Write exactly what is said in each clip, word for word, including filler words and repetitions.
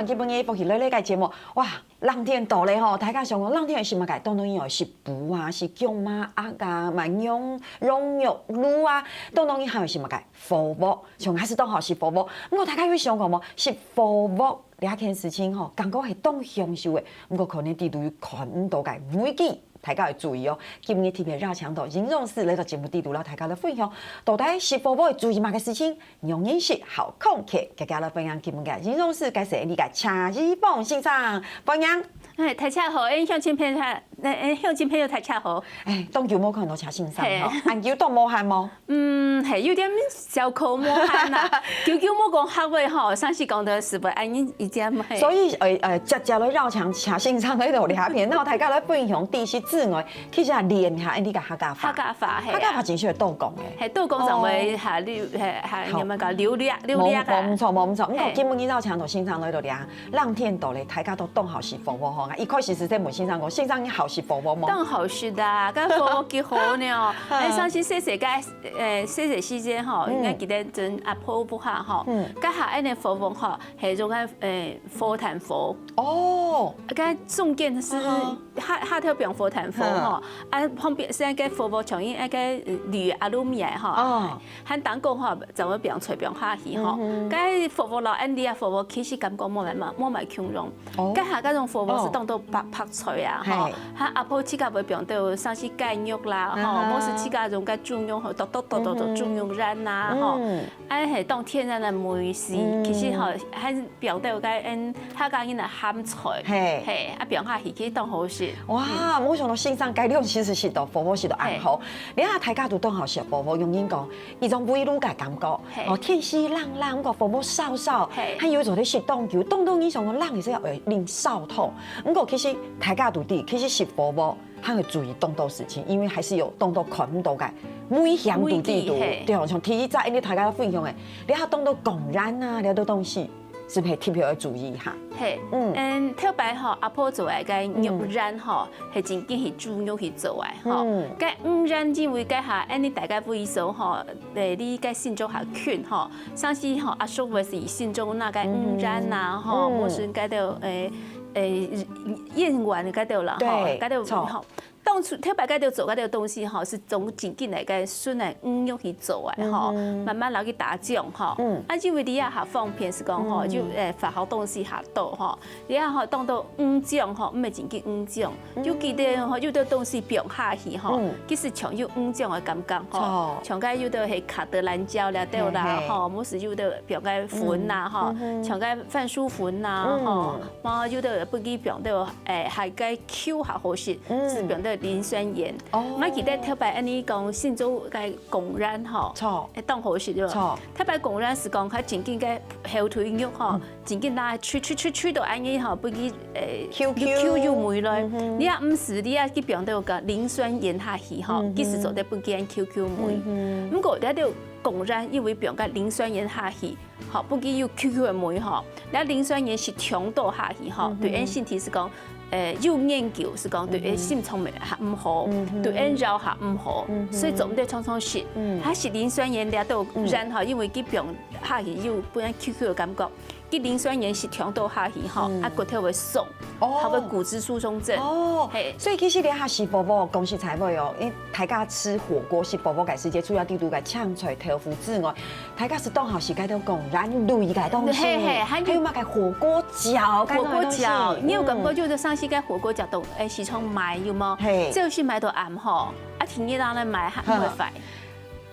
今晡日福氣來了个節目，哇，冷天到了吼，大家想講冷天有食麼个？當然有食脯啊，食薑嫲鴨啊，燜羊、羊肉滷啊，當然還有食麼个？火鍋，像還係當好食火鍋。毋過大家有想過無？食火鍋這件事情吼，感覺係當享受个，毋過可能底肚有看毋到个危機。 大家愛注意哦。今日特別邀請到營養師來到節目底肚，摎大家來分享，到底食火鍋愛注意麼个事情，讓飲食好康健。大家來分享今日个營養師介紹你个謝怡芳先生，歡迎。哎，大家好，哎，鄉親朋友，哎，哎，鄉親朋友，大家好。哎，當久無看到謝先生吼，係。恁久都無閒無？ 嗯，係，有點小可無閒啦。久久無講客話吼，上次講到食物，恁樣一點係。所以，呃，呃，接，接落邀請謝先生來到這片，然後大家來分享知識之外，其實也練下恁樣个客家話。客家話，係啊。客家話真係會多講个。係，多講正會下流，係，下，好。有麼个流利，流利啊。無，無錯，無錯。毋過係。今晡日邀請到先生來到這，冷天到了，大家都當好食火鍋吼。一開始係在問先生講，先生你好食火鍋無？當好食啊，該火鍋幾好呢。哎，上次細細个 呃，細細時節吼，嗯。應該記得𠊎阿婆屋下吼，嗯。該下恁樣火鍋吼，係用个，呃，火炭火。哦。該中間係，嗯哼。下，下頭放火炭火吼，嗯。啊，旁邊係該火鍋像應該，呃，鋁aluminum吼，哦。還當講吼，正會放菜放下去吼。嗯哼。該火鍋摎恁樣啊，火鍋其實感覺無麼，無麼共樣。 哦。該下該種火鍋係當多白，哦。白菜啊，吼，係。還有阿婆自家會放到像係雞肉啦，吼，啊哈。無係自家用該豬肉，吼，剁剁剁剁剁，嗯哼。豬肉脣啊，吼，嗯。哎，係當天然个味緒，嗯。其實吼，還放到該，嗯，客家人个鹹菜，係。係，啊，放下去，其實當好食。哇，嗯。無想到先生該量其實食到火鍋食到恁好。係。你看大家都當好食火鍋，用人講， 一種圍爐个感覺，係。哦，天時冷冷，毋過火鍋燒燒，係。還有做得食當久，當多人想講冷个時候愛啉燒湯。毋過其實大家都知，其實食火鍋還愛注意當多事情，因為還係有當多看毋到个危險都在肚。危機，係。對哦，像第一隻，恁樣大家分享个，你看當多貢丸啊，這兜東西，係毋係特別愛注意一下？係，嗯。嗯，頭擺吼，阿婆做个該肉丸吼，嗯。係真經係豬肉去做个吼。嗯。該五仁因為該下，恁樣大家為所吼， 誒，你該新竹較近吼，像係吼，阿叔會係新竹那個五仁啊，嗯哼。吼，嗯。無論該兜，誒，誒，燕灣該兜啦，吼，對，該兜，著。吼，當初頭擺該兜做該兜東西吼，係從真經來該純个五仁去做个吼，嗯哼。慢慢落去打醬吼。嗯。啊，因為你也較方便係講吼，嗯。就，誒，發好東西較多吼，你也吼當做五醬吼，毋係真經五醬。 有記得吼，有兜東西放下去吼，嗯。其實像有五種个感覺吼，著。像該有兜係卡德蘭椒了，對啦，嘿，嘿。吼，無係有兜放該粉啦，嗯，吼，嗯哼。像該番薯粉啦，嗯。吼，嘛有兜不記放兜，誒，還該Q較好食，嗯。係放兜磷酸鹽。哦。𠊎記得頭擺恁樣講，新竹該貢丸吼，著。誒，當好食對吧？著。頭擺貢丸係講，較正經个火腿肉吼，嗯。 正經拿去去去去到恁樣吼，分佢，誒，QQ。QQ有味來。嗯哼。你也毋係，你也去放兜該磷酸鹽下去吼，嗯哼。其實做得分佢QQ味。嗯哼。毋過，這兜貢丸因為放該磷酸鹽下去，吼，分佢有QQ个味吼，該磷酸鹽係嗆到下去吼，嗯哼。對𫣆身體係講，誒，有研究係講對𫣆心臟也較毋好，嗯哼。對𫣆腰也較毋好，嗯哼。所以做毋得常常食。嗯。還係磷酸鹽這兜丸吼，嗯。因為佢放下去有分𫣆QQ个感覺。 該磷酸鹽係嗆到下去吼，嗯。啊，骨頭會鬆，哦。還會骨質疏鬆症。哦，嘿。所以其實這下食火鍋，講實在話哦，因為大家食火鍋、食火鍋个時節，除了底肚个青菜、豆腐之外，大家係當好食該兜貢丸類个東西，嘿，嘿，還有，還有麼个火鍋餃，該兜東西。火鍋餃，你有感覺就係上次該火鍋餃都，嗯。誒，市場賣有無？嘿。朝晨賣到暗吼，啊，天光來賣，還毋會壞。哈。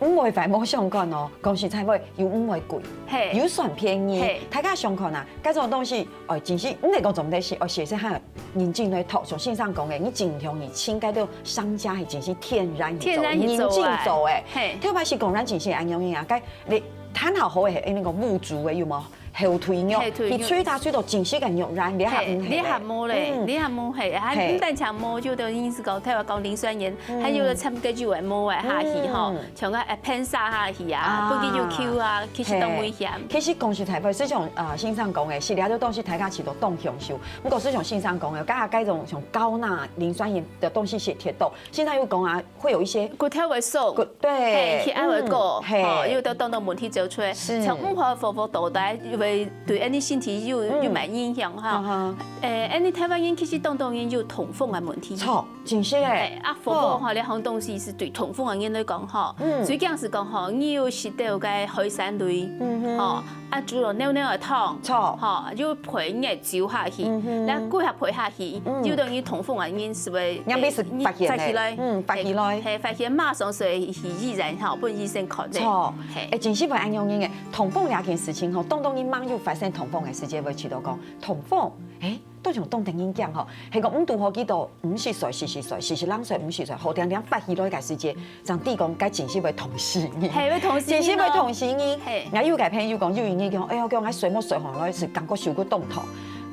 毋會壞無相干哦，講實在話，又毋會貴，嘿。又算便宜。嘿。大家想看啊，該種東西，哦，真係，毋係講做毋得食，哦，食食還認真來討。像先生講个，你盡量去尋該兜商家係真係天然去做，天然去做个。認真做个。嘿。特別係講咱真係恁樣啊，該你談好好个，誒，那個母豬个有無？ 火腿肉，火腿肉。佢炊打炊到真實个肉圓，你還毋係咧？嘿，你還無咧，嗯。你還無係，還，嘿。毋單淨無，就等於係講，頭先講磷酸鹽，嗯。還有个摻个油个無个下去吼，嗯。像个，誒，硼砂下去啊，啊。不過有Q啊，其實當危險。嘿。其實講實在話，就像，呃，先生講个，食了這東西大家食到當享受。毋過就像先生講个，該，該種像膠囊、磷酸鹽个東西食忒多，先生有講啊， 會有一些骨頭會鬆，骨，對，嘿，血壓會高，嗯，嘿。吼，又得當多問題走出來。是。像五花火鍋到底有呃，對𫣆俚身體有，嗯。有麼个影響哈。嗯哼。呃，𫣆俚臺灣人其實當多人有痛風个問題。著，真係誒。哎，啊，火鍋吼，哦。這項東西係對痛風个人來講吼，嗯。最驚係講吼，你有食到該海產類，嗯哼。吼，啊，煮了暖暖个湯，著。吼，又配熱酒下去，嗯哼。然後配合配下去，嗯。有等於痛風个人係會，仰般係發現个？哎，發起來。嗯，發起來。哎，哎，發現馬上就會去醫院吼，分醫生看个。著。嘿。哎，真係會恁樣个。 痛風這件事情吼，當當人吂有發生痛風个時節，會試著講痛風，誒，都像當得人驚吼，係講毋堵好幾多，五十歲、四十歲、四十零歲、五十歲，好定定發起來个時節，正知講該真係會痛死人。係，會痛死人哦。真係會痛死人。係。𠊎有个朋友講，有一日講，哎喲，講𠊎睡目睡䟘來係感覺手骨當痛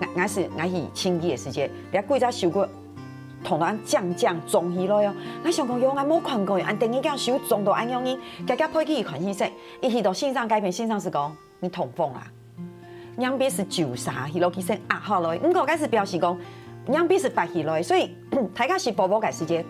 ，𠊎，𠊎係，𠊎去清理个時節，這幾隻手骨痛到恁靚靚腫起來哦。𠊎想講，喲，𠊎無看過，恁得人驚手腫到恁樣呢，遽遽陪佢去看醫生。 一去到先生該片，先生係講，你痛風啊，仰般係酒煞，去落去先壓下來。毋過該係表示講，仰般係發起來，所以大家食火鍋个時節，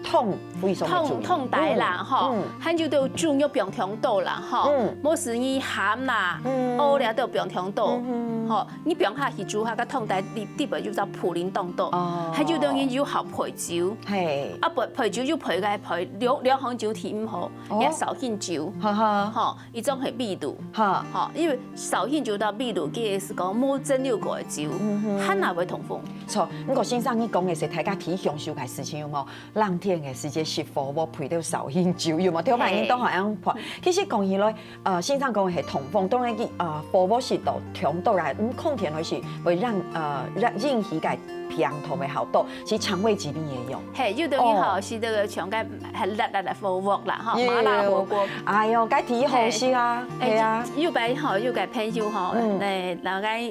痛非常个重要。痛，痛大啦，嗯，吼，嗯。還有就豬肉放忒多啦，吼，嗯。無係你鹹啦，嗯。屙了都放忒多，嗯哼。吼，你放下去煮下，該痛大，你底背有隻普林當多，哦。還有當然有好配酒，嘿。啊，配，配酒有配个配，兩，兩項酒體毋好，哦。也紹興酒，哈哈。吼， 一種係秘魯，哈。吼，因為紹興酒到秘魯，佢係講無蒸餾過个酒，嗯哼。還哪會痛風？著，毋過先生你講个係大家提享受个事情有無？冷天个時節食火鍋配到紹興酒有無？頭擺人都好像怕。嘿。其實講起來，呃，先生講个係痛風，當然佢，呃，火鍋食到忒多啦，嗯，空調還係會讓，呃，讓引起个病痛會好多，其實腸胃疾病也有。 嘿，有的人吼，哦。係這個像該很辣辣个火鍋啦，吼，有。麻辣火鍋。哎喲，該忒好食啊，嘿。係啊。哎，有擺吼，有個朋友吼，嗯。哎，然後該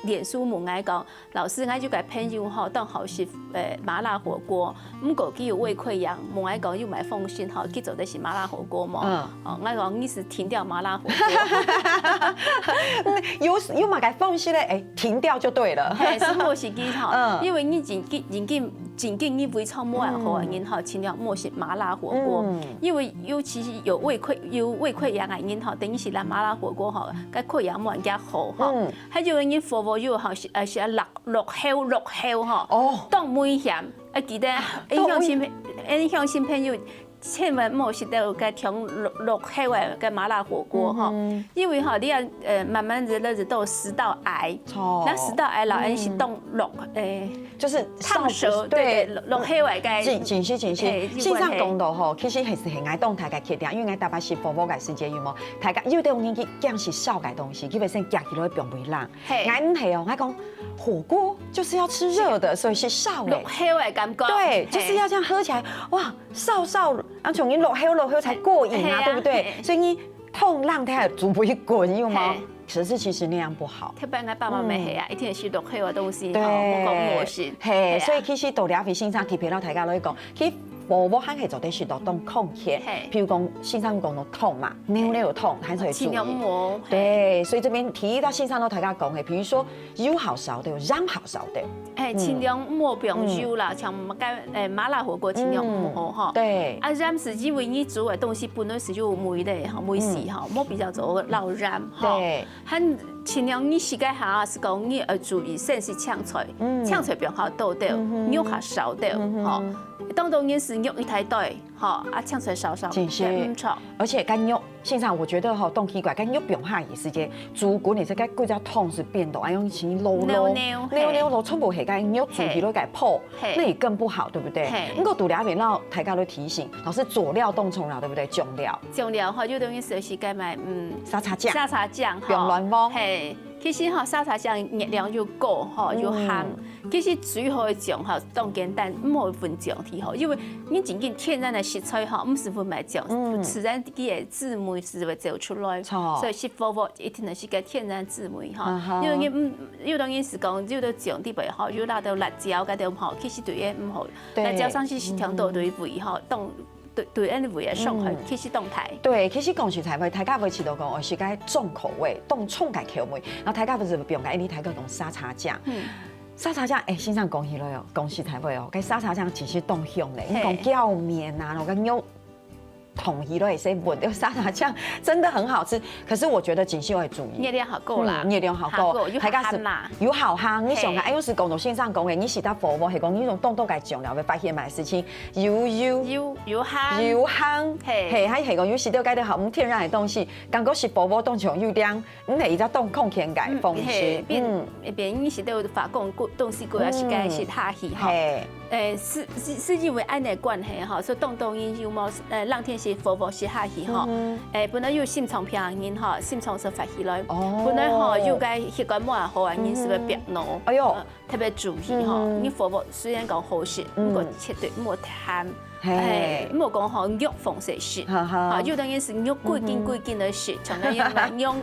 臉書問𠊎講，老師，𠊎有個朋友吼，當好食，呃，麻辣火鍋，毋過佢有胃潰瘍，問𠊎講有麼个方式吼，佢做得食麻辣火鍋無？嗯。哦，𠊎講你係停掉麻辣火鍋。有，有麼个方式咧？哎，停掉就對了。嘿，係無係佢吼，嗯。因為你已經，已經 真緊你胃腸無恁好个人吼，嗯。盡量莫食麻辣火鍋。嗯。因為尤其係有胃潰，有胃潰瘍个人吼，等於係食麻辣火鍋吼，該潰瘍無恁樣好吼。嗯。還有个人火鍋又吼，係，呃，係落，落喉，落喉吼。哦。當危險，啊，記得，啊，影響新朋，影響新朋友，千萬莫食到該忒落，落喉个該麻辣火鍋吼。嗯哼。因為吼，你愛，呃，慢慢仔，那仔都食道癌。哦。那食道癌，老人係當落，嗯。誒， 就是燙舌，上，對，對，落，落喉个該，緊，緊食，緊食。嘿，有關係。先生講到吼，其實係，係𠊎當大个缺點，因為𠊎逐擺食火鍋个時節有無？大家有兜人佢驚食燒个東西，佢會先夾起來放微冷。嘿。𠊎毋係哦，𠊎講火鍋就是要吃熱的，所以是燒的。落喉个感覺。對，就是要這樣喝起來，哇，燒燒，啊，像人落喉落喉才過癮啊，嘿啊，對不對？嘿。所以你燙冷它煮不滾，有無？嘿。 可是其實那樣不好。特別𠊎爸媽乜係啊，嗯。一定係落喉个東西，對。吼，莫講無食。嘿，嘿啊。所以其實到這位先生特別摎大家來講，其實火鍋還係做得食到當康健。嘿。譬如講，先生講到湯嘛，牛肉湯，還係會注意。盡量莫，嘿。對，所以這邊提到先生摎大家講个，比如說油好少兜，鹽好少兜。 哎，嗯。盡量莫放油啦，嗯。像該，哎，麻辣火鍋盡量莫吼。嗯，對。啊，鹽係因為你煮个東西本來係有味个吼，味緒吼，嗯。無必要做落鹽吼。對。還盡量你食个下係講你愛注意，先食青菜，嗯。青菜放較多兜，嗯哼。肉較少兜，嗯哼。吼。當當然係肉一大堆，吼，啊，青菜少少，真係。也毋錯。而且該肉 先生，我覺得吼，當奇怪，該肉放下个時節，煮滾个時節，該歸隻湯係變到，哎喲，像老老，老老，老老，嘿。全部係該肉煮起來个泡，嘿。那也更不好，對不對？嘿。毋過拄著這位摎大家都提醒，老師佐料當重要，對不對？醬料。醬料吼，有兜人係食該麼，嗯，沙茶醬。沙茶醬吼。放卵黃。嘿，其實吼，沙茶醬熱量又高吼，又鹹。嗯。 其實最好个醬吼，當簡單，毋好分醬體吼，因為你真正天然个食材吼，毋使分麼醬，嗯。自然佢个滋味係會走出來。著。所以食火鍋一定係个天然滋味吼。啊哈。因為你，嗯，有兜人係講，有兜醬裡背吼，有落兜辣椒，該兜吼，其實對佢毋好。對。辣椒上去係忒多對胃吼，嗯。當 對，對，恁樣胃个傷害，嗯。其實當大。對，其實講實在話，大家會試著講，哦，係該重口味，當重个口味，然後大家毋係放該，你大家講沙茶醬。嗯。沙茶醬，哎，先生講起來哦，講實在話哦，該沙茶醬其實當香嘞，嘿。你講蕎麥啊，然後該肉同意了，也是闻到沙茶酱真的很好吃。可是我觉得真係愛注意，熱量好高啦，嗯，熱量好高，好高，有大家是好鹹啦。有好鹹，你想看，嘿。哎，又是講到先生講的，你食到火鍋，係講你用凍凍个醬料，會發現麼个事情，油油，油，油鹹，油鹹，嘿。嘿，還係講有食到該个好，嗯，天然的東西，感覺食火鍋當像有點，嗯，係一隻當空間个嗯，風氣，嘿，變，嗯。變你食到化工个東西，過來食該食下去吼。嘿。 誒，係，係，係因為恁樣个關係吼，所以當多人有無，呃，冷天時火鍋食下去吼，嗯哼。誒，本來有心臟病个人吼，心臟就發起來，哦。本來吼有个血管無好个人，嗯哼。係會病腦，哎喲。呃，特別注意吼，嗯哼。你火鍋雖然講好食，嗯。毋過絕對莫忒鹹，嘿。誒，莫講吼肉逢時食，哈哈。啊，有个人係肉幾斤幾斤个食，像該樣个肉，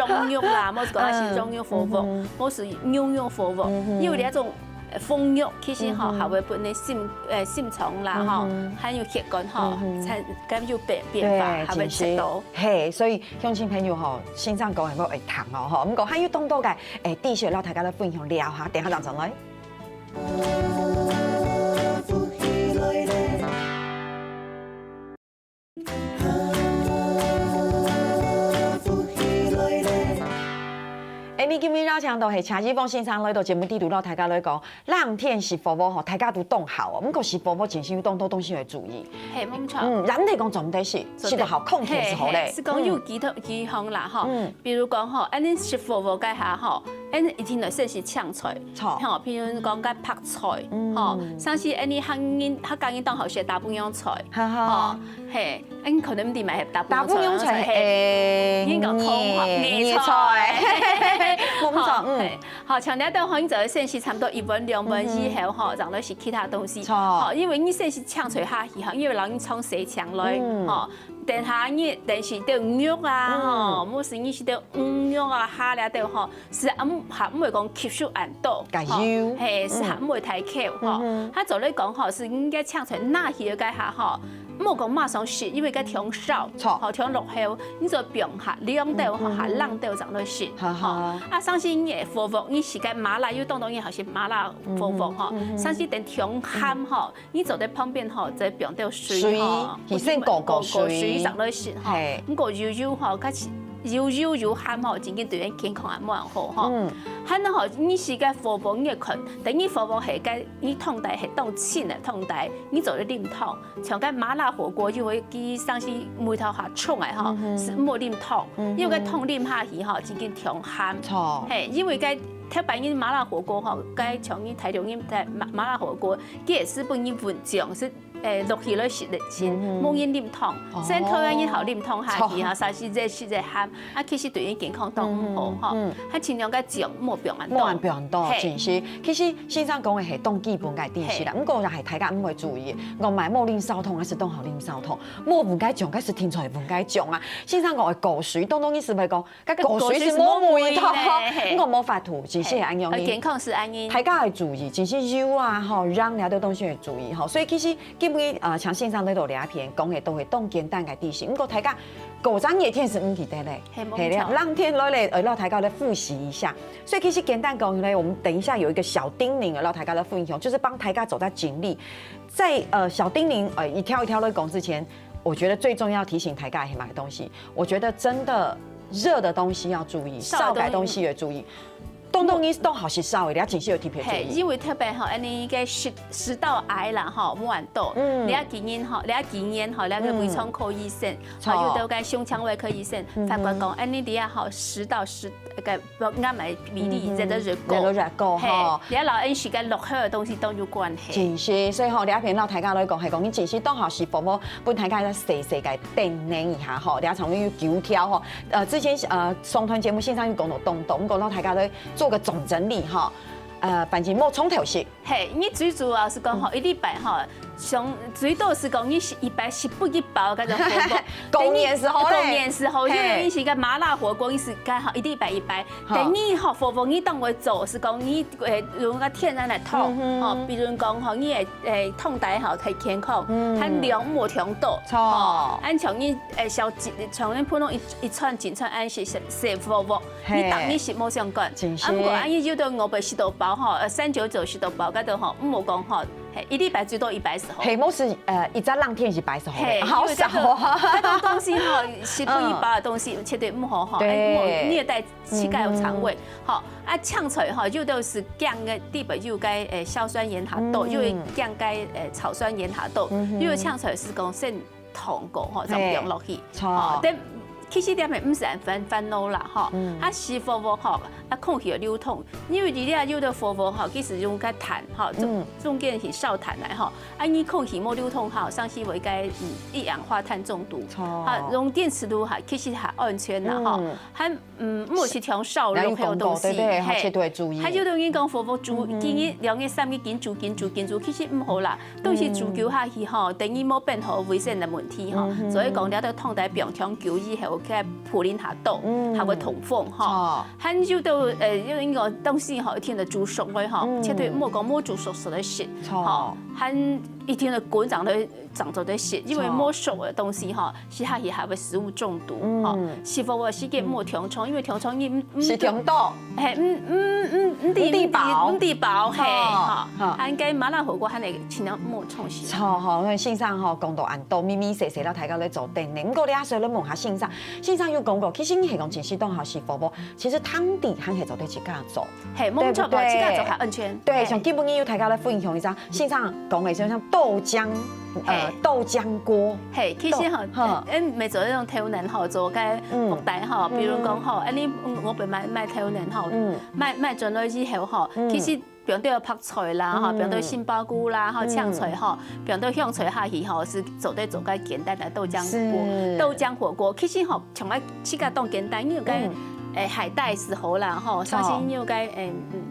羊肉啦，莫講係羊肉火鍋，嗯哼。莫係牛肉火鍋，嗯哼。因為這種 呃，紅肉，其實吼，嗯哼。還會分你心，呃，心臟啦，吼，嗯哼。還有血管吼，嗯哼。才敢有變，變化，對，還會食到。真是。嘿，所以鄉親朋友吼，先生講个話會聽哦，吼，毋過還有當多个，誒，知識，摎大家來分享了哈，等下正轉來。Amy今日邀請到係謝一峰先生來到節目裡肚，摎大家來講，冷天食火鍋吼，大家都當好哦。毋過食火鍋前先有當多東西愛注意。嘿，無錯。嗯，人體講做毋得食，做得。食到好空腹就好咧。嘿，嘿，係講有幾多，嗯。幾項啦吼。嗯。比如講吼，恁樣食火鍋該下吼，恁樣一定愛先食青菜。 著。吼，譬如講該白菜，嗯。吼，像係恁樣客人，客家人當好食打不樣菜，哈哈。吼，嘿，恁可能你買打不樣菜，打不樣菜，嘿，誒，應該通吼，葉，葉菜，葉菜，嘿，無錯，吼，嗯。嘿，好，像這兜吼，你就愛先食差不多一碗兩碗以後，嗯哼。吼，正來食其他東西，著。吼，因為你先食青菜下去，吼，因為老人腸洗淨來，嗯。吼，等下你，等下食到肉啊，嗯。吼，無係你食到魚肉啊、蝦這兜吼， 係還毋，還毋會講吸收恁多，該油。吼，嘿，係還毋會忒口，吼。嗯哼。佢做得講吼，係應該青菜拿起來該下吼，莫講馬上食，因為該忒燒，著。吼，忒落後，你就放下，涼掉，吼，嗯哼。下冷掉正來食，哈哈。吼。啊，像係你个火鍋，你食該麻辣，有當多人好食麻辣火鍋，嗯哼，吼。嗯哼。像係等忒鹹，吼， 你做得旁邊吼，再放兜水吼，水，佢先過過水。過過水上來食吼。嘿。毋過油油吼，較是，油油又鹹吼，真經對人健康也無恁好吼。嗯。還有吼，你食該火鍋，你會看，等於火鍋係該，你湯底係當清个湯底，你做得啉湯。像該麻辣火鍋，因為佢生是梅頭下沖个吼，嗯哼。係毋好啉湯，嗯哼。因為該湯啉下去吼，真經忒鹹。著。嘿，因為該 特別因麻辣火鍋吼，該像你大陸人在麻，麻辣火鍋，佢也係分你混醬，係，誒，落去來食个先，嗯哼。無人啉湯。哦。所以台灣人好啉湯下去吼，著。實在食得鹹，啊，其實對人健康都毋好吼。嗯哼，嗯。啊，盡量該醬莫放恁多。莫放恁多，嘿。真是。其實先生講个係當基本个知識啦，嘿。毋過也係大家毋會注意。我買莫啉燒湯，還係當好啉燒湯。莫混該醬，該係定著混該醬啊。先生講个過水，當當意思係講， 該過水係無味道，該過水係無味呢，嘿。毋過無法度，真係恁樣呢。嘿，健康係恁樣。大家愛注意，真係油啊，吼，鹽這兜東西愛注意，吼。所以其實今日，呃，像先生在這片講个都係當簡單个知識，毋過大家過陣熱天係毋記得咧，嘿，無錯。嘿，冷天來咧，呃，讓大家來複習一下。所以其實簡單講呢，我們等一下有一個小叮嚀，讓大家來分享，就是幫大家做得整理。在，呃，小叮嚀，呃，一條一條來講之前，我覺得最重要提醒大家係麼个東西？ 我覺得真的熱的東西要注意，燒个東西也注意。當當你當好食燒个，你愛真係愛特別注意。嘿，因為特別吼，恁樣个食，食道癌啦吼，莫恁多。嗯。你愛建議吼，你愛建議吼，你愛去胃腸科醫生，嗯。吼，有兜个胸腔胃科醫生，嗯哼。發覺講，恁樣你啊吼，食道食，該 不，啱買米粒，嗯哼。熱到熱高。熱到熱高，嘿，吼。你老人時間落後个東西都有關係。真是，所以吼，這片摎大家來講，係講你真是當好食火鍋，分大家細細个叮嚀一下吼，這場有九條吼。呃，之前，呃，上段節目先生有講到當多，毋過摎大家來做個總整理吼。呃，反正莫從頭食。 嘿，你最主要係講吼，嗯。一禮拜吼，上最多係講你食一擺食不一包該種火鍋。過年時候咧。過年時候，嘿。因為你食个麻辣火鍋，你係講吼一禮拜一擺。好。等於吼，火鍋你當會做，係講你，誒，用个天然个湯，嗯哼。吼，比如講吼，你个，誒，湯底吼，忒健康，嗯。還量無忒多，著。吼，恁像你，誒，小，像你普通一，一餐、一餐恁食，食，食火鍋，嘿。你當日食無相干。真是。啊，毋過恁樣有兜外背食到飽吼，呃，三九九食到飽，該兜吼，毋好講吼，嘿，一禮拜最多一擺時候。嘿，毋係，呃，一隻冷天一擺時候，嘿，好少啊。因為這種，這種東西吼，食物一包的東西絕對毋好吼，對。哎，莫虐待自家个腸胃，吼。啊，青菜吼，有兜係薑个裡背有該，呃，硝酸鹽較多，嗯。有个薑該，呃，草酸鹽較多，嗯哼。有个青菜係講先燙過吼，嘿。再放落去，著。吼，但 其實這下毋使恁煩，煩惱啦，吼。嗯。啊，食火鍋吼，啊，空氣愛流通，因為這下有兜火鍋吼，其實用該炭吼，中，嗯。中間係燒炭來吼，啊，你空氣無流通吼，上去會該，嗯，一氧化碳中毒。著。啊，用電磁爐吼，其實較安全啦，吼。嗯。還，嗯，毋係像燒肉个東西，人有講過，對不對？嘿。絕對注意。還有兜人講火鍋煮，嗯哼。今日兩日、三日緊煮、緊煮、緊煮，其實毋好啦。 東西煮久下去吼，嗯。等於無變好衛生个問題吼。嗯哼。所以講，這兜湯底放當久以後，佢會破裂下肚，嗯。還會通風吼。著。還有兜，呃，有一個東西吼，一定愛煮熟个吼，嗯。絕對莫講無煮熟，熟个食，著。吼，還一定愛滾長个，長做个食，因為著。無熟个東西吼，食下去還會食物中毒，嗯。吼。食火鍋時間莫忒長，因為忒長你，嗯，係忒多。 嘿，毋，毋，毋，毋知，毋知飽。毋知，毋知飽，嘿，吼，吼。吼。啊，應該麻辣火鍋還會盡量莫創新。著吼，因為先生吼講到恁多，密密細細，摎大家來做等呢。毋過這下來問下先生，先生有講過，其實你係講真係當好食火鍋，其實湯底還係做得自家做，嘿，無錯，對不對？自家做較安全。對，嘿。像今晡日有大家來分享一下，先生講个，像，像豆漿，呃，嘿。豆漿鍋。嘿，其實吼，豆，哈。嗯，每做那種豆奶吼，做該嗯。福袋吼，比如講吼，嗯。哎，你，嗯，我本來賣豆奶吼，嗯。賣，賣轉來以後吼，嗯。其實放兜白菜啦，吼，嗯。放兜杏鮑菇啦，吼，嗯。青菜吼，放兜香菜下去吼，係做得做該簡單个豆漿鍋，是。豆漿火鍋。其實吼，從來自家當簡單，你有該，嗯。哎，海帶係好啦，吼，哦。相信你有該，哎，嗯。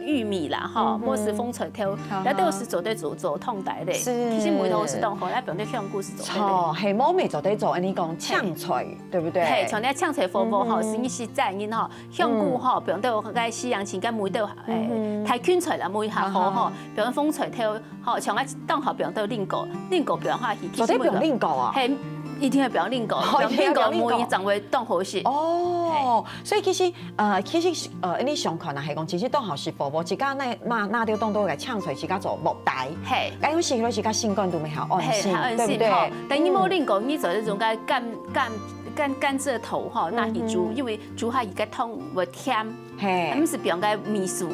玉米啦，吼，嗯哼。或是紅菜頭，好，該都係做得做，做湯底个。是。其實梅頭係當好，愛放兜香菇係做得个。著，係，無乜做得做，恁呢講，嘿。青菜，對不對？嘿，像該青菜火鍋吼，嗯哼。係你食齋人吼，香菇吼，嗯。放兜該西洋芹，該梅頭，哎，嗯哼。大芹菜啦，梅較好吼，好，好。放紅菜頭，吼，像該當好放兜蘋果，蘋果放下去，其實做得放蘋果啊？嘿，一定愛放蘋果，哦，一定愛放蘋果。放蘋果梅正會當好食。哦，嘿。所以其實 呃，其實，呃，恁呢想看啊，係講，其實當好食火鍋，自家拿，拿，拿兜當多个青菜，自家做木袋。嘿。該有時候自家心肝肚乜較安心，嘿，較安心，對不對？吼。但你無嗯。另外，你做得用該甘，甘，甘，甘蔗頭吼，拿去煮，嗯哼。因為煮下去該湯會甜，嘿。毋係放該味素。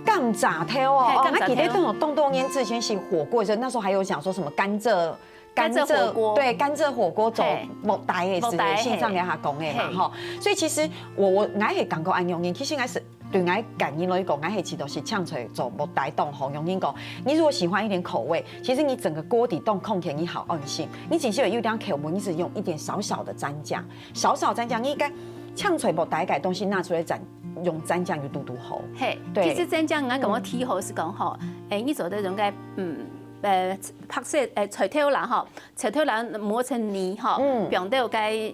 甘蔗頭哦，嘿，哦，甘蔗頭。那記得當，當多年之前係火鍋的時候，那時候還有想說什麼甘蔗 甘蔗，甘蔗火鍋。對，甘蔗火鍋做嘿。木袋个時，木袋，線上了下講个嘛，嘿。吼。所以其實𠊎，𠊎，𠊎係感覺恁樣，其實𠊎係，對𠊎個人來講，𠊎係試著係青菜做木袋當好。有人講，你如果喜歡一點口味，其實你整個鍋底當空氣，你好安心。你只需要有點口味，你只用一點少少的蘸醬，少少蘸醬，你該青菜木袋个東西拿出來蘸，用蘸醬就堵堵好。嘿，對。其實蘸醬，𠊎感覺第一好係講吼，嗯。哎，你做得用該，嗯，呃，白色，呃，菜頭啦吼， 菜頭啦磨成泥吼，嗯。放兜該，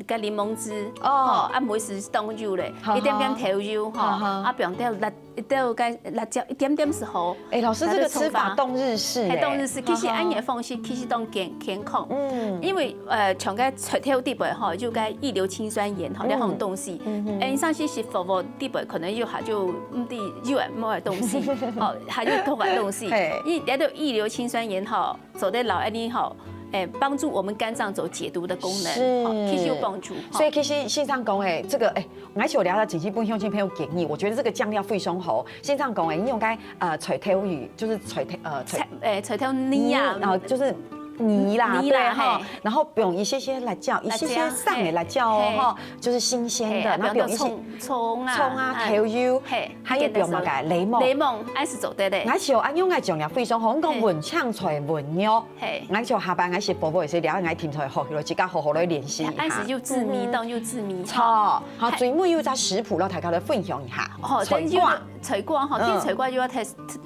該檸檬汁，哦。吼，啊，毋會係當油咧，好，一點點豆油吼，好，好。啊，放兜辣，一兜該辣椒，一點點係好。哎，老師，這個吃法當日式呢。嘿，當日式，其實好，好。恁樣个方式其實當健，健康。嗯。因為，呃，像該菜頭裡背吼，有該異硫氰酸鹽吼，嗯。這項東西。嗯哼。哎，像係食火鍋裡背可能有還有，嗯，對，有無个東西，吼，還有毒个東西。嘿。因為這兜異硫氰酸鹽吼， 做得摎恁呢吼，哎，幫助我們肝臟做解毒的功能，是。吼，其實有幫助，吼。所以其實先生講，哎，這個，哎，𠊎想了解，真係分鄉親朋友建議，我覺得這個醬料非常好。先生講，哎，你用該，呃，菜頭魚，就是菜頭，呃，菜，菜，哎，菜頭泥啊。泥，然後就是泥啦，泥啦，對，哈，嘿。然後放一些些辣椒，一些些生的辣椒哦，辣椒，嘿。哈，就是新鮮的，嘿，然後放一些放蔥，蔥啊，蔥啊，啊，豆油，嘿，還有放麼个？檸檬。檸檬，還係做得的。𠊎想恁樣个醬料非常好，講，嘿。搵青菜搵肉。 嘿。𠊎想下擺𠊎食火鍋个時，了解𠊎題材好，落自家好好來練習一下。恁時有滋味，嗯。當有滋味。著，好，嘿。最尾有隻食譜，摎大家來分享一下。吼，菜瓜。等於菜瓜吼，嗯。其實菜瓜有個特，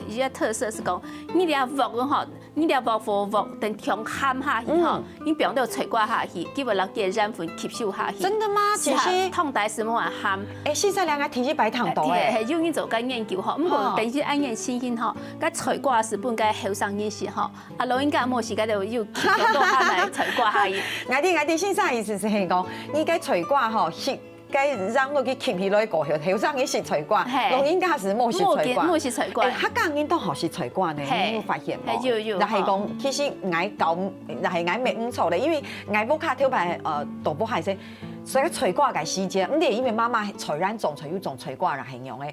有個特色係講，你這鑊吼，你這鑊火鑊，等放鹹下去吼，嗯。你放兜菜瓜下去，佢會摎佢个鹽分吸收下去。真的嗎？是啊，其實湯底係無恁鹹。哎，現在兩個提起白糖豆哎。哎，對，嘿，有人做過研究吼，毋過哦。等於恁樣情形吼，該菜瓜係分該後生人食吼， 啊，老人家無時間就又放兜鹹个菜瓜下去。𠊎知，𠊎知先生个意思係講，你該菜瓜吼，係該讓落去吸起來過後，後生个食菜瓜，嘿。老人家係無食菜瓜。無食，無食菜瓜。欸，客家人當好食菜瓜呢，嘿。你有發現無？嘿，有，有，然後講，其實𠊎教，然後𠊎乜毋錯咧，因為𠊎屋下頭擺，呃，都毋係說，所以菜瓜个時節，毋係因為媽媽菜園種菜，有種菜瓜，然後用个，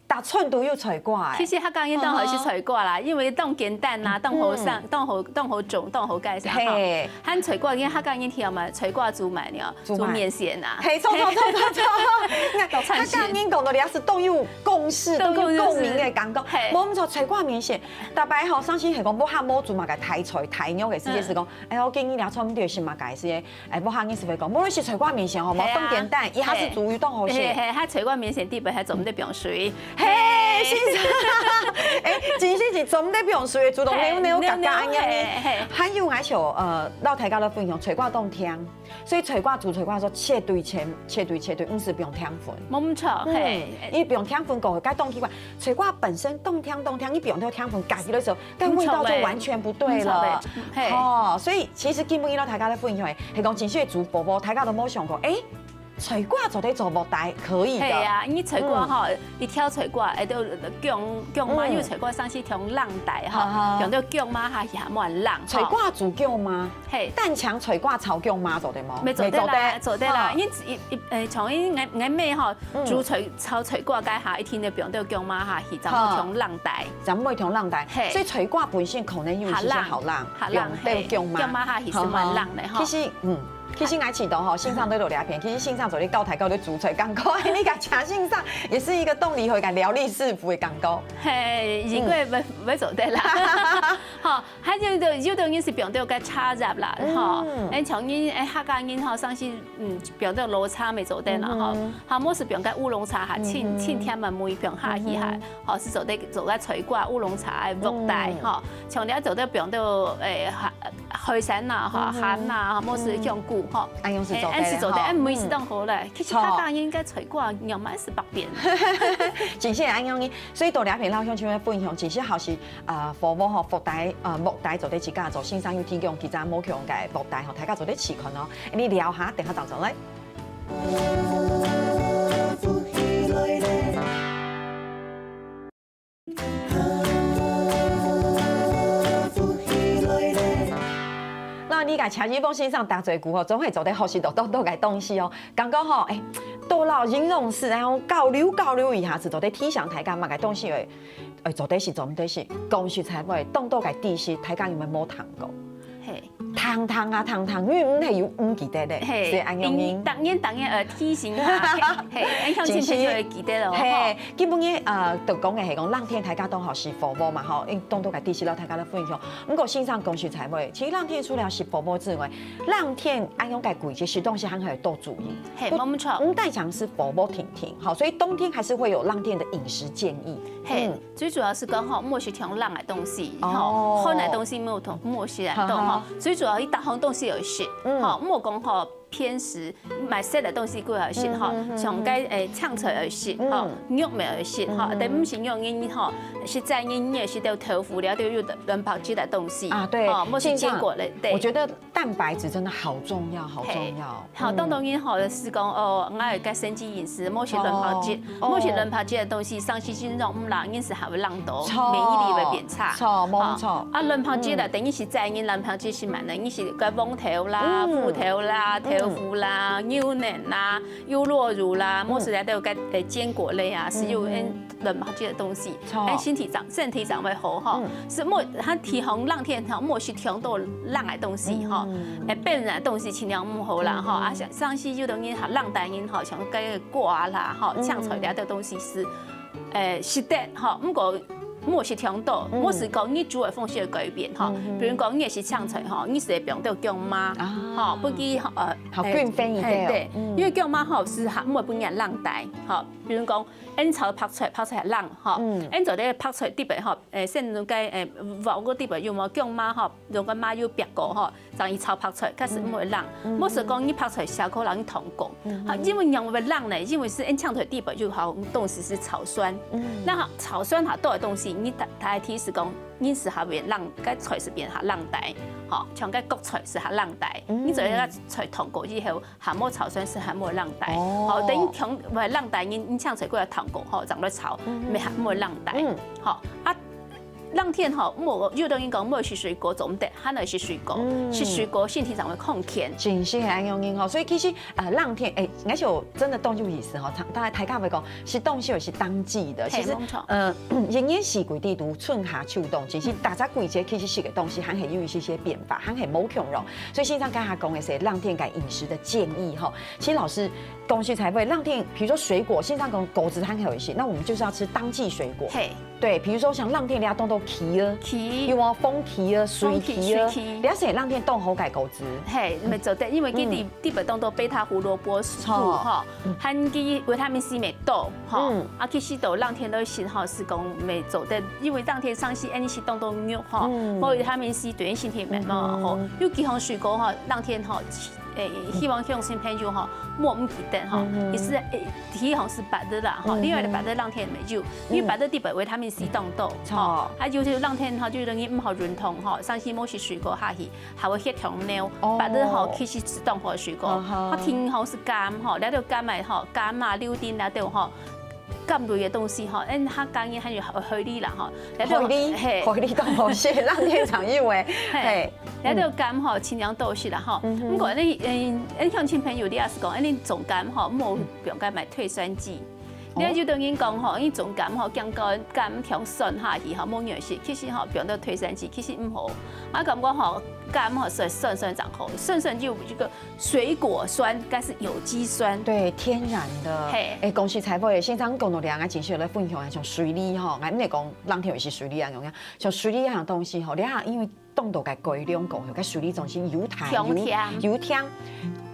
逐寸都有菜瓜欸。其實客家人當好食菜瓜啦，因為當簡單啦，當好生，嗯。當好，當好種，當好介紹哈。嘿。 還菜瓜，因為客家人聽嘛，菜瓜煮糜呢，煮糜。煮麵線啊。嘿，著，著，著，著，著。客家人講到這係當有共識、當有共鳴个感覺。嘿。無毋著，菜瓜麵線，逐擺吼，相信係講屋下無煮麼个大菜大肉个時節係講，嗯。哎喲，今日這菜毋知食麼个時節，哎，屋下人係會講，無論係菜瓜麵線吼，無，嘿啊。當簡單，一下子煮又當好食。嘿，嘿，佢菜瓜麵線底背還做毋得放水。 嘿，先生，欸，真正係做毋得放水，煮到嘿，扭扭角角恁樣呢。扭扭，嘿，嘿。還有𠊎想，呃，摎大家來分享，菜瓜當甜，所以菜瓜煮菜瓜个時節，絕對千，絕對絕對，毋使放糖分。無毋著，嗯，嘿。你放糖分過後，該當奇怪，菜瓜本身當甜當甜，你放到糖分加入个時候，該味道就完全不對了。毋著咧，毋著咧，嗯，嘿。哦，所以其實今晡日摎大家來分享个，係講真實个煮火鍋，大家都無想過，欸， 菜瓜做得做鑊底，可以的。係啊，你菜瓜吼，嗯。一條菜瓜，會到薑，薑嫲，嗯。因為菜瓜生時像冷帶吼，哈哈。用到薑嫲下去還蠻冷，吼。菜瓜煮薑嫲，嘿。單淨菜瓜炒薑嫲做得無？乜做得啦，乜做得。做得啦。哈。你一，一，呃，像𠊎，𠊎姆吼，嗯。煮菜，炒菜瓜該下，一定愛用到薑嫲下去，正會像冷帶。哈。正會像冷帶。嘿。所以菜瓜本身可能有一些好冷，較冷，較冷，用到薑嫲。嘿。薑嫲下去係蠻冷个，吼。其實，嗯， 其實𠊎試著吼，先生都有這片，其實先生做得教大家咧煮菜，感覺你个請先生也是一個當厲害个料理師傅个感覺。嘿，應該會，會做得啦。吼，還有一個，有的人係放到該茶葉啦，吼。嗯。欸，像人，欸，客家人吼，常時，嗯，放到老茶乜做得啦，吼。嗯哼。還無係放該烏龍茶哈，清，嗯哼。清甜个味放下去哈，嗯哼。吼，係做得做該菜瓜、烏龍茶个鑊底，嗯。吼。像你做得放到，欸，哈， 海產啊，吼，嗯哼。鹹啊，無係香菇，吼。嗯。恁樣係做得个，欸，恁係做得，吼。欸，味緒當好咧。嗯。其實客家人个菜瓜仰般係百變。真係恁樣呢，所以到這片摎鄉親們分享，其實好係，呃，火鍋吼，鑊底，呃，鑊底做得自家做，先生有提供幾隻無共个鑊底吼，大家做得試看哦。你聊下，等下轉轉來。 那你个謝志峰先生打嘴鼓吼，總係做得學習到當多个東西哦。感覺吼，欸，到了形容詞，然後交流交流一下子，做得提醒大家麼个東西會，欸，做得食，做毋得食。講實在話，當多个知識，大家有無聽過？嘿。聽聽啊，聽聽，因為毋係有毋記得咧，嘿，所以恁樣呢。因為當然，當然，呃，提醒下，嘿，嘿，鄉親朋友會記得咯，吼。嘿， 基本个，呃，就講个係講，冷天大家當好食火鍋嘛，吼，因為當多个知識摎大家來分享。毋過先生講實在話，其實冷天除了食火鍋之外，冷天恁樣个季節食東西還係愛多注意。嘿，不，無錯。毋單淨係火鍋定定，吼，所以冬天還是會有冷天的飲食建議。嘿，嗯。最主要係講吼，莫食忒冷个東西，吼，哦。寒个東西莫忒，莫食恁多，吼。哈哈。最主要一大項東西有食，嗯。吼，莫講吼， 偏食，買食个東西過好食吼，嗯，嗯，嗯。像該，欸，青菜好食吼，嗯。肉乜好食吼，嗯，嗯。但毋係肉，你吼，食齋你，你也食到豆腐了，就有卵白質个東西。啊，對，吼，莫食堅果類，對。我覺得蛋白質真的好重要，好重要。嘿，好，嗯。當多人吼，係講，哦，𠊎愛該生機飲食，莫食卵白質，哦。 哦。無食卵白質个東西，生時真容易啦，人係還會冷到，著，免疫力會變差。著，無錯。吼，啊，卵白質啦，嗯。等於係在人卵白質係蠻多，你係該黃豆啦、嗯。芋頭啦、嗯。豆腐啦、牛奶啦、優酪乳啦，嗯。無食來都有該，呃，堅果類啊，係有，嗯哼。嗯，卵白質个東西，著。哎，身體上，身體上會好吼。嗯。係莫，佢提防冷天吼，莫食忒多冷个東西吼，嗯。哎，冰个東西盡量毋好啦吼。嗯。啊，像，像係有的人吼，冷帶人吼，像該个瓜啦吼，嗯。青菜這兜東西係 呃，食得吼，毋過莫食忒多，嗯。莫係講你煮个方式會改變吼。嗯哼。比如講你係青菜吼，你係會放到薑嫲，啊。吼，分佢，呃，好均衡一點哦。嘿，對，嗯。因為薑嫲吼係還毋會分人冷帶吼。比如講，𫣆炒白菜，白菜冷吼，嗯。𫣆做个白菜底背吼，呃，先用該，呃，鑊个底背用無薑嫲吼，用个麻油煏過吼， 正去炒白菜，開始毋會冷。嗯。嗯。莫係講你白菜下課人同講，嗯。啊，因為仰會冷呢？因為係𫣆青菜底背有好東西係草酸。嗯。該草酸下多个東西，你大，大體係講人係較會冷，該菜係變較冷帶，吼，像該國菜係較冷帶，嗯。你做一個菜燙過以後，還無炒酸係還無冷帶，哦。吼，等於像會冷帶，你你像菜過來燙過，吼，正來炒，嗯。沒還無冷帶，嗯。吼，啊，冷天吼，莫有的人講莫食水果，做毋得，還愛食水果，嗯。食水果身體正會康健。真係恁樣吼，所以其實呃冷天，哎，應該是有真的當有意思吼，大大家會講，食東西有食當季的，其實，嘿，沒錯。呃，一年四季都春夏秋冬，其實大家季節其實食个東西還係有一些些變化，還係無共樣。所以先生剛才講个係冷天个飲食的建議吼，其實老師講實在話，冷天，比如說水果，先生講果子還係有一些，那我們就是要吃當季水果。嘿。對，比如說像冷天你要當多柿啊，柿。有啊，楓柿啊，水柿啊，楓柿，水柿。你要是冷天當好个果子。嘿，沒錯的，因為佢裡，嗯。裡背當多貝塔胡蘿蔔素吼，嗯。含佢維他命C乜多吼，嗯。啊，其實到冷天來食吼，係講乜做得，因為冷天常時恁樣食當多肉吼，嗯。無維他命C對身體乜好吼，嗯。有幾項水果吼，冷天吼， 誒，希望鄉親朋友吼，莫毋記得吼，嗯哼。其實，誒，第一項係芭樂啦，吼，嗯哼。另外个芭樂冷天乜有，因為芭樂裡背維他命C當多，嗯。吼，啊，有時冷天吼，就容易毋好運動吼，常時無食水果下去，還會血糖尿，哦。芭樂吼，其實係當好个水果，嗯哼。啊，第二項係柑吼，這兜柑仔吼，柑啊、柳丁這兜吼， 柑類个東西吼，嗯，客家人還有海梨啦吼，海梨，嘿。海梨當好食，冷天常有誒，嘿，嘿。這兜柑吼，盡量多食啦吼。嗯哼。毋過呢，嗯，嗯，鄉親朋友，你也係講，嗯，你種柑吼，莫放該買退酸劑。哦。你看有兜人講吼，你種柑吼，驚該柑忒酸下去吼，無愛食，其實吼，放到退酸劑，其實毋好。我感覺吼，柑吼，係酸酸正好，酸酸就有一個 水果酸，該係有機酸。對，天然的。嘿。誒，講實在話，先生講到這，𠊎真想來分享一下，像水梨吼，𠊎毋係講冷天有食水梨啊，樣樣，像水梨這樣東西吼，你看，因為凍到該改良過後，該水梨總是有甜，有，強甜。有甜。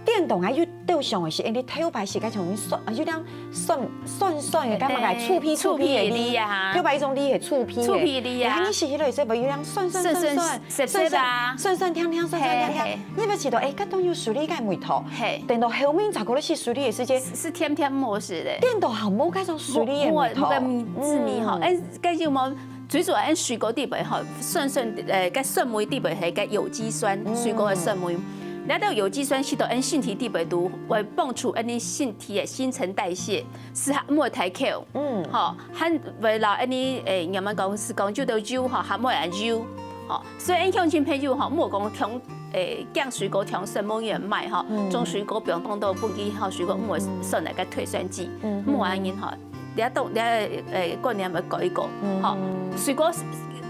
顛倒𠊎有兜想个係，誒，你頭擺食該種酸，啊，有點酸酸酸的，感覺該嘿，醋皮醋皮的梨。醋皮的梨啊。頭擺一種梨係醋皮的。醋皮梨啊。你看你食起來，係不是有點酸酸酸酸？酸酸 澀澀啊。酸酸甜甜，酸酸甜甜。嘿，嘿。你有沒有試著，誒，該當有水梨个味道？嘿。等到後面再過來食水梨个時節，係，係甜甜無食个。顛倒還無該種水梨个味道。無，無該滋味吼。嗯。誒，該就無，最主要，誒，水果裡背吼，酸酸，誒，該酸味裡背係該有機酸，嗯。水果个酸味。那到有機酸去到，誒，身體裡背都會幫助，誒，你身體个新陳代謝。 係還毋會太苦，嗯。吼，還會摎恁呢，誒，人們講係講就到油吼，還毋會恁油，吼，所以𠊎鄉親朋友吼，莫講忒，誒，驚水果忒酸無人買吼，嗯。種水果放當多分佢吼，水果毋會酸來个退酸劑，嗯。毋會恁呢吼，你愛懂，你愛，誒，觀念愛改一改，嗯。吼，水果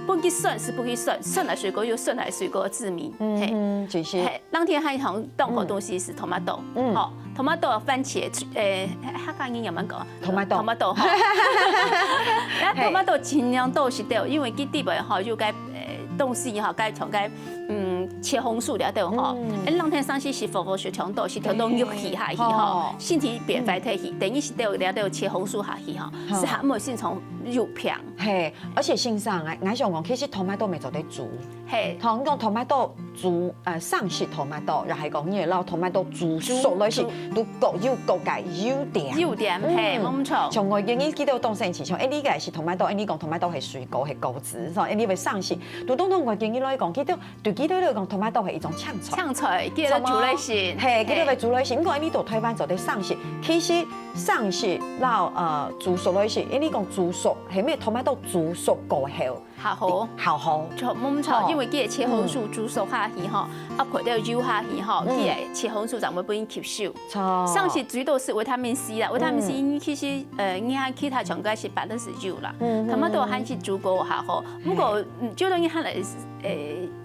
分佢酸係分佢酸，酸來水果有酸來水果个滋味，嗯，嘿。嗯，就是。嘿。 冷天還有當好東西係tomato，嗯。吼，tomato、番茄，誒，客家人仰般講啊？Tomato。Tomato，吼。該tomato盡量多食兜，因為佢裡背吼，有該，誒，東西吼，該像該，嗯，茄紅素了兜吼。嗯。誒，冷天常時食火鍋食忒多，食忒多肉去下去吼，嘿。身體變壞忒去，等於食兜了兜茄紅素下去吼，吼。係還無先從肉片。嘿，而且先生，𠊎，𠊎想講，其實tomato乜做得煮。嘿。同你講tomato 煮，呃，生食tomato，也係講你會摎tomato煮熟來食，煮，煮。都各有各个優點。優點，嘿，嗯。無錯。像外國人佢兜當生趣，像，誒，你个係tomato，誒，你講tomato係水果，係果子，係吧？誒，你會生食，都當多外國人來講，佢兜，對佢兜來講，tomato係一種青菜。青菜，佢兜煮來食。係無？嘿，佢兜會煮來食。嘿。毋過，誒，你到台灣做得生食，其實生食摎，呃，煮熟來食，誒，你講煮熟，係毋係tomato煮熟過後， 較好。較好。著，無錯，哦。因為佢个茄紅素煮熟下去吼，嗯。啊，配兜油下去吼，嗯。佢个茄紅素正會分人吸收。著。生食主要係維他命C啦，維他命C其實，嗯。呃，你看其他像該係百分之十九啦，嗯，嗯，tomato還係煮過較好。嗯。毋過，嗯，就等於看來，呃，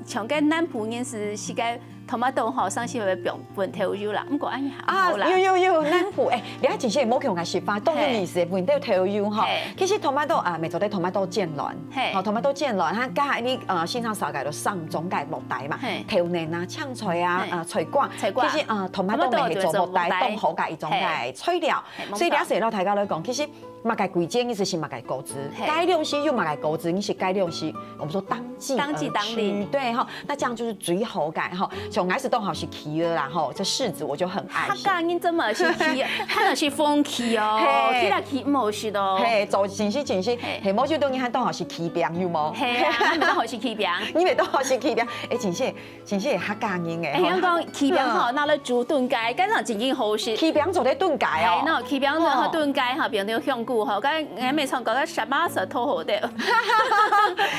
像該南部人係，係該 tomato吼，生食會放，放豆油啦，毋過恁樣還好啦。啊，有，有，有，南部，誒，你還真係無共个食法，當有意思，嘿。放兜豆油吼。嘿。其實tomato啊，乜做得tomato煎卵，嘿。吼，tomato煎卵，哈，加你，呃，先生紹介到三種个木材嘛，嘿。豆奶啊、青菜啊，嘿。呃，菜瓜。菜瓜。其實，呃，tomato乜係做木材，tomato就做木材。當好个一種个材料。嘿。嘿，所以這時摎大家來講，其實麼个季節，你就食麼个果子，嘿。該量時有麼个果子，你食該量時，我們說當季而吃，當季當令。對吼，那這樣就是最好个吼。像𠊎係當好食柿仔啦吼，這柿子我就很愛食。客家人真係食柿仔，還係食紅柿哦，嘿。其他柿毋好食哦。嘿，做真係真係，嘿。嘿，無就等於還當好食柿餅，有無？嘿啊，還當好食柿餅。你也當好食柿餅，哎，真係 真係客家人誒，哎，吼。人講柿餅吼，嗯。拿來煮燉雞，該種正經好食。柿餅做得燉雞哦。哎，那柿餅吼，哦。燉雞吼，變成香菇吼，該，哎，沒錯，該个什麼色都好的。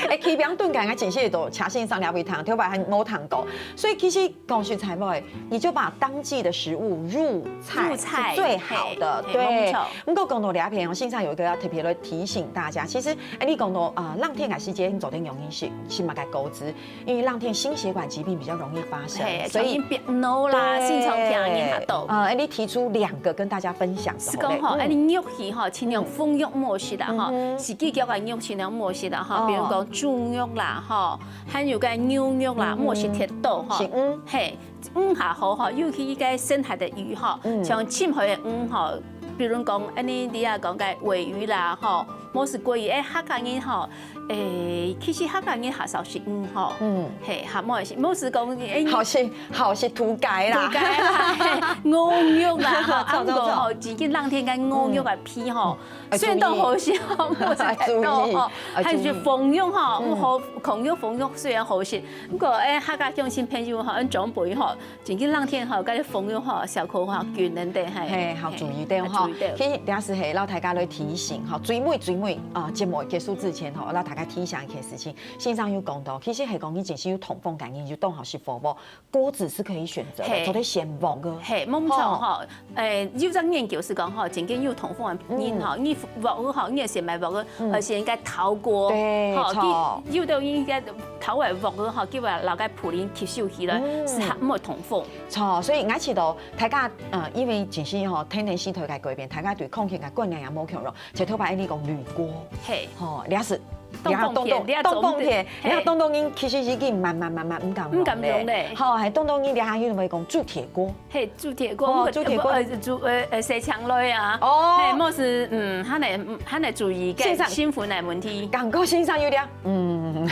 哎，柿餅燉雞，𠊎真係都車先生了解聽，頭擺還無聽過。所以其實講實在話，你就把當季的食物入菜入菜，是最好的，嘿，嘿，對。沒錯。不過講到這片哦，先生有一個要特別的提醒大家，其實，哎，你講到，啊，冷天个時節，你做得容易食，食麼个果子， 因為冷天心血管疾病比較容易發生，嘿，所以像病腦啦，對，心臟病个人較多。呃，哎，你提出兩個跟大家分享，係講吼，好嘞。哎，你肉類吼，盡量紅肉莫食啦，吼，嗯哼。四季肉个肉盡量莫食啦，吼，哦。比如講豬肉啦，吼，還有个牛肉啦，嗯哼。莫食忒多，吼。係，嗯。嘿，嗯，還好，吼，尤其該深海个魚，吼，嗯。像深海个魚，吼，比如講，哎，你，你也講个鮪魚啦，吼，莫食鮭魚，哎，客家人，吼， 誒，其實客家人較少食魚吼，嗯。嘿，較無食，無食講，誒，好食，好食土雞啦。土雞啦，嘿，鵝肉啦，吼，走，走，走。啊，毋過吼，最近冷天个鵝肉个皮吼，嗯。哎，雖然都好食吼，無食忒多吼，注意，哎，還係紅肉吼，注意。嗯。有好，紅肉、紅肉雖然好食，毋過，誒，客家鄉親朋友吼，恁長輩吼， 最近冷天吼，該紅肉吼，小可吼，嗯。滾等等，嘿。嘿，好注意到吼。嘿，注意到。其實這係嘿，摎大家來提醒吼，最尾最尾啊，節目結束之前吼，摎大家提醒一件事情。先生有講到，其實係講你真係有痛風个人，就當好食火鍋，鍋子是可以選擇的，嘿。做得選鑊个。嘿，無錯吼。吼。誒，有隻研究係講吼，真正有痛風个人吼，嗯。你鑊个吼，你係買鑊个，嗯。而且應該陶鍋，對，吼，著。佢有兜應該陶个鑊个吼，佢會摎該普林吸收起來，嗯。係較毋會痛風。 著，所以𠊎試著大家，呃，因為真係吼，天然氣候个改變，大家對空氣个觀念也無共樣。就頭擺你講鋁鍋，嘿。吼，這係，當方便，這係當，這係當方便，嘿。這係當多人其實已經慢慢慢慢毋敢用咧。毋敢用咧。吼，還當多人這下又會講鑄鐵鍋。嘿，鑄鐵鍋，哦，毋過，鑄鐵鍋。呃，煮，呃，呃，洗淨類啊。哦。嘿，無係，嗯，還得，嗯，還得注意个先生，新聞个問題。感覺先生有點，嗯，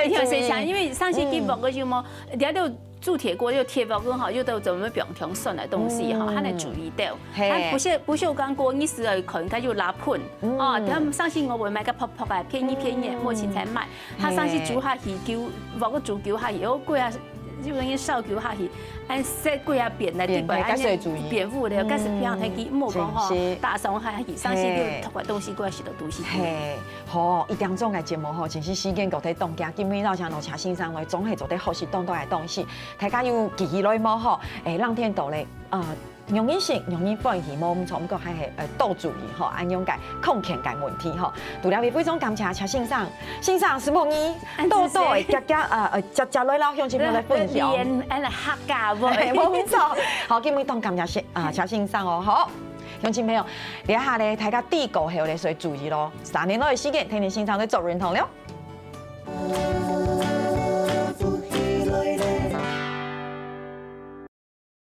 因為洗淨，注意。因為上次佢講个有無，嗯。了了 鑄鐵鍋又鐵鑊个吼，又都做毋放糖酸个東西吼，嗯。還得注意到。嘿。啊，不鏽，不鏽鋼鍋，你係愛看，佢有拉噴。嗯。哦，佢上次我會買个薄薄个，便宜便宜，嗯。無錢才買。佢上次煮下去，久，鑊个煮久下去，哦，過啊，就等於燒久下去，恁色過啊變了，變，對吧？嘿，該係注意。變烏了，該係平常佢莫講吼，真是。打爽下去，上次你有讀个東西，過啊，食个東西。嘿。 吼，一點鐘个節目吼，真係時間過忒當遽，今晡日邀請到車先生來，總係做得學習當多个東西。大家有記起來無吼？誒，冷天到咧，啊，容易食，容易歡喜，無毋著，毋過還係，呃，多注意吼，恁樣个康健个問題吼。除了非常感謝車先生，先生，承蒙你，多多个，遽遽，呃，呃，遽遽來摎鄉親朋友來分享。練，練客家話。嘿，無毋著。好，今晡日當感謝先，啊，車先生哦，好。鄉親朋友，這下咧，大家知過後咧，所以注意咯。三年內个時間，天天先生來做運動了。